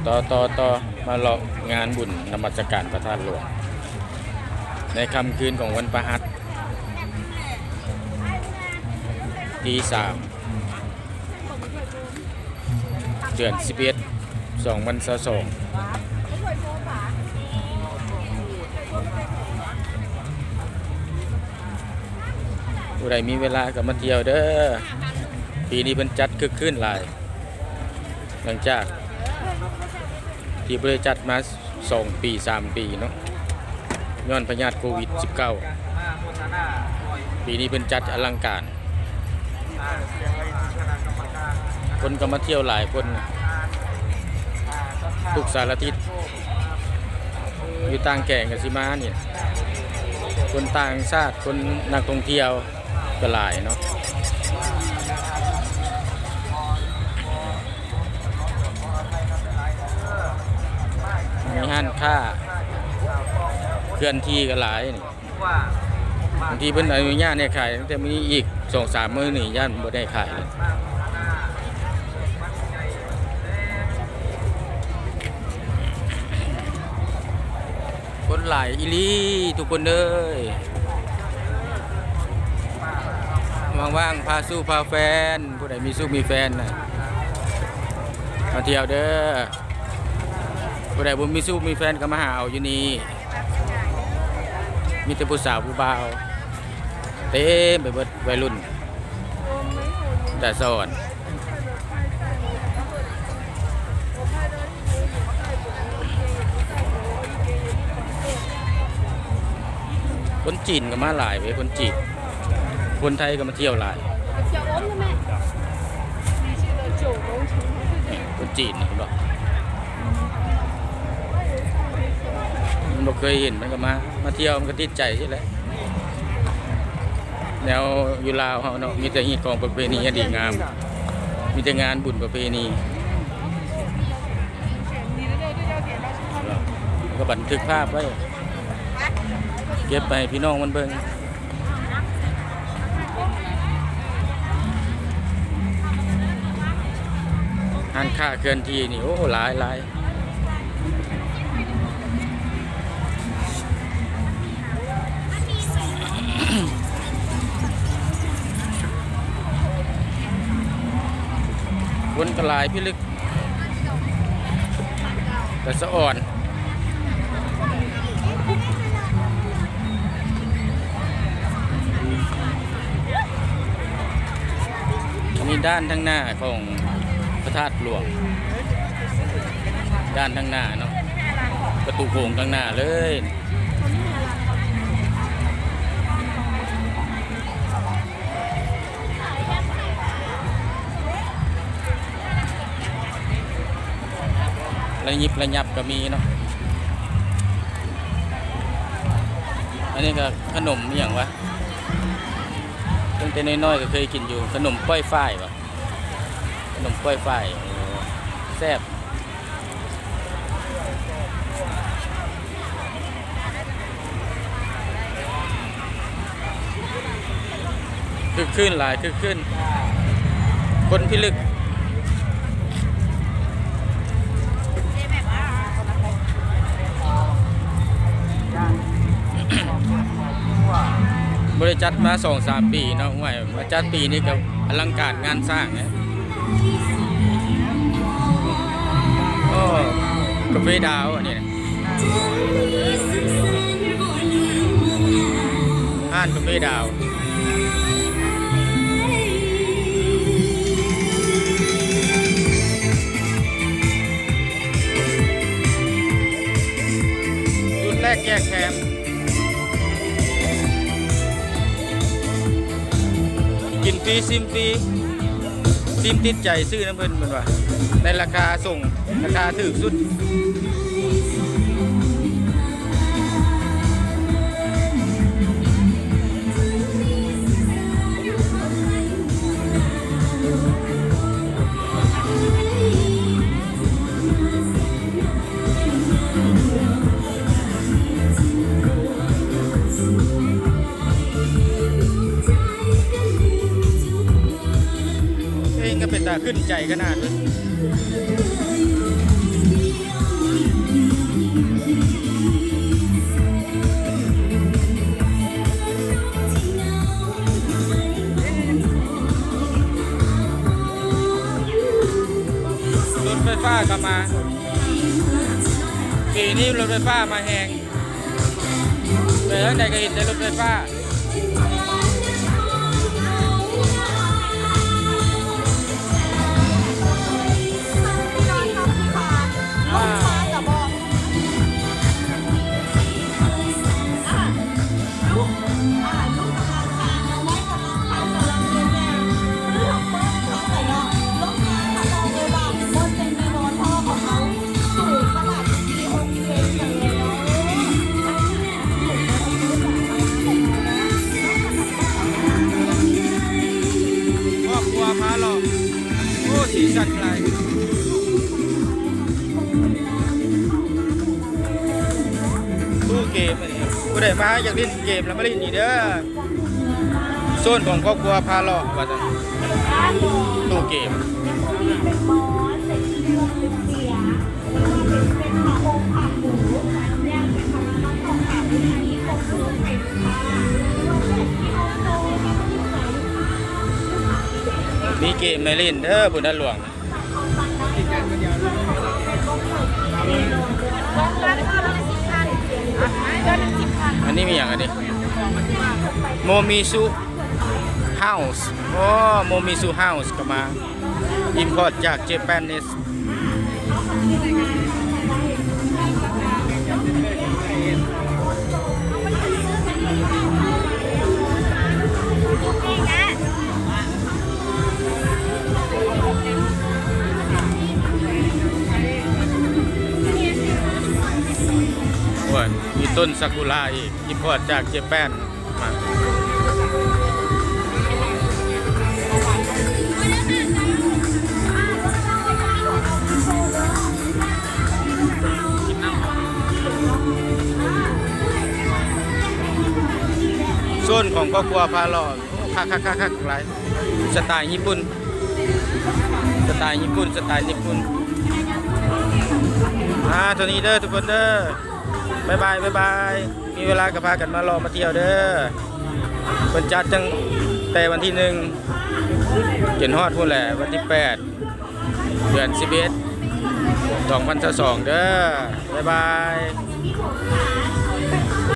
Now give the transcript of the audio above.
ຕໍ່ ຕໍ່ ຕໍ່ ມາເລາະງານບຸນນະມັດສະການພະທາດຫຼວງ ໃນຄ່ຳຄືນຂອງວັນພະຫັດ ທີສາມ ເດືອນສິບເອັດ ສອງພັນຊາວສອງ. ຜູ້ໃດມີເວລາກໍມາທ່ຽວເດີ້. ປີນີ້ເພິ່ນຈັດຄຶກຄື້ນຫຼາຍ ຫຼັງຈາກທີ່ບໍ່ໄດ້ຈັດມາສອງປີ ສາມປີເນາະ ຍ້ອນພະຍາດໂຄວິດສິບເກົ້າ. ປີນີ້ເພິ່ນຈັດອະລັງການ ຄົນກໍມາທ່ຽວຫຼາຍຄົນ ທຸກສາລະທິດ ຢູ່ຕ່າງແຂວງກໍຊິມານີ້ ຄົນຕ່າງຊາດ ຄົນນັກທ່ອງທ່ຽວກໍຫຼາຍເນາະ. ມີຮ້ານຄ້າເຄື່ອນທີ່ກໍຫຼາຍນີ້. ບາງທີເພິ່ນອະນຸຍາດໃຫ້ຂາຍຕັ້ງແຕ່ມື້ນີ້ ອີກສອງສາມມື້ນີ້ຢ້ານບໍ່ໄດ້ຂາຍເລີຍ. ຄົນຫຼາຍອີ່ຫຼີທຸກຄົນເອີຍ. ວ່າງໆ ພາຊູ້ພາແຟນ ຜູ້ໃດມີຊູ້ມີແຟນນະ ມາທ່ຽວເດີ້. ຜູ້ໃດບໍ່ມີຊູ້ມີແຟນກໍມາຫາເອົາຢູ່ນີ້. ມີແຕ່ຜູ້ສາວຜູ້ບ່າວ ເຕັມໄປເບິດ ໄວລຸ້ນ ແຕ່ສອນ. ຄົນຈີນກໍມາຫຼາຍເວີຍ ຄົນຈີນ ຄົນໄທກໍມາທ່ຽວຫຼາຍ. ຄົນຈີນນະ ເຫັນບໍ່? ມັນບໍ່ເຄີຍເຫັນ ມັນກໍມາ ມາທ່ຽວ ມັນກໍຕິດໃຈຊີ້ແຫຼະ. ແນວຢູ່ລາວເຮົາເນາະ ມີແຕ່ຮີດຄອງປະເພນີອັນດີງາມ ມີແຕ່ງານບຸນປະເພນີ ກໍບັນທຶກພາບໄວ້ ເກັບໄປໃຫ້ພີ່ນ້ອງມັນເບິ່ງ. ຮ້ານຄ້າເຄື່ອນທີ່ນີ້ ໂອ້ ຫຼາຍໆ. ຄົນກໍຫຼາຍພິລຶກ ກະສະອອນ. ອັນນີ້ດ້ານທາງໜ້າຂອງພະທາດຫຼວງ ດ້ານທາງໜ້າເນາະ ປະຕູໂຂງທາງໜ້າເລີຍ. ລະຍິບລະຍັບກໍມີເນາະ. ອັນນີ້ກໍຂະໜົມອີ່ຫຍັງວະ? ຕັ້ງແຕ່ນ້ອຍໆກໍເຄີຍກິນຢູ່ ຂະໜົມປ້ອຍຝ້າຍວະ? ຂະໜົມປ້ອຍຝ້າຍ ໂອ້ ແຊບ. ຄຶກຄື້ນຫຼາຍ ຄຶກຄື້ນ ຄົນພິລຶກ. ບໍ່ໄດ້ຈັດມາສອງສາມປີເນາະ ຫ້ວຍ ມາຈັດປີນີ້ກໍອະລັງການງານສ້າງເດ້. ໂອ້ ກາເຟດາວອັນນີ້ນະ ຮ້ານກາເຟດາວ. ລຸ້ນແລກແຈກແຖມ ກິນຟຣີ ຊິມຟຣີ ຊິມຕິດໃຈຊື້ນຳເພິ່ນ ເພິ່ນວ່າ ໃນລາຄາສົ່ງ ລາຄາຖືກສຸດ. ເພງກໍເປັນຕາຂຶ້ນໃຈຂະໜາດເລີຍ. ລົດໄຟຟ້າກໍມາ ປີນີ້ລົດໄຟຟ້າມາແຮງ ໄປທາງໃດກໍເຫັນແຕ່ລົດໄຟຟ້າ. ຄອບຄົວພາເລາະ ໂອ້ ສີສັນຫຼາຍ ຕູ້ເກມ ຜູ້ໃດມາຢາກຫຼິ້ນເກມແລ້ວມາຫຼິ້ນນີ້ເດີ. ໂຊນຂອງຄອບຄົວພາເລາະວ່າຊັ້ນ ຕູ້ເກມ. ມີເກມໃຫ້ຫຼິ້ນເດີ ບຸນທາດຫຼວງ. ອັນນີ້ມີຫຍັງອັນນີ້? ໂມມິຊຸເຮົາສ໌ ໂອ້ ໂມມິຊຸເຮົາສ໌ກໍມາ ອິມພອດຈາກ Japanese. ໂອ້ຍ ມີຕົ້ນຊາກຸຣະອີກ ອິມພອດຈາກ Japan ມາ. ໂຊນຂອງຄອບຄົວພາເລາະ ຄັກໆໆໆ ຫຼາຍ ສະໄຕຍີ່ປຸ່ນ ສະໄຕຍີ່ປຸ່ນ ສະໄຕຍີ່ປຸ່ນ. ອ່າ ເທົ່ານີ້ເດີທຸກຄົນເດີ ບາຍບາຍ ບາຍບາຍ. ມີເວລາກໍພາກັນມາເລາະມາທ່ຽວເດີ ເພິ່ນຈັດຕັ້ງແຕ່ວັນທີໜຶ່ງ ຈົນຮອດພຸ້ນແຫຼະ ວັນທີແປດ ເດືອນສິບເອັດ ສອງພັນຊາວສອງເດີ ບາຍບາຍ.